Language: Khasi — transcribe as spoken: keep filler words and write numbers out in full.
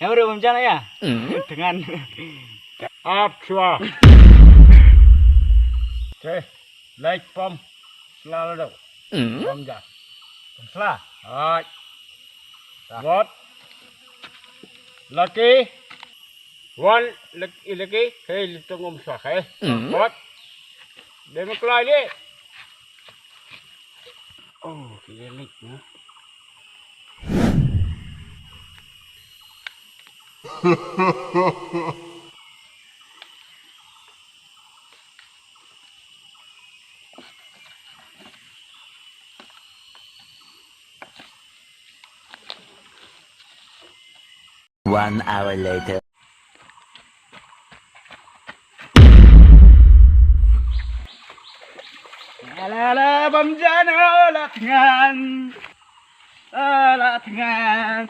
Em re bam jan ya. Dengan. Ap shuwa. Te, lek pom. Sla la dok. Bam jan. Sla. Hai. Wat. Laki. Wan laki laki. Hei, litong om swa hei. Wat. Dem klai le. Oh, kile lek na. One hour later. La la la bam jan, oh, la tngan. Ah, la tngan.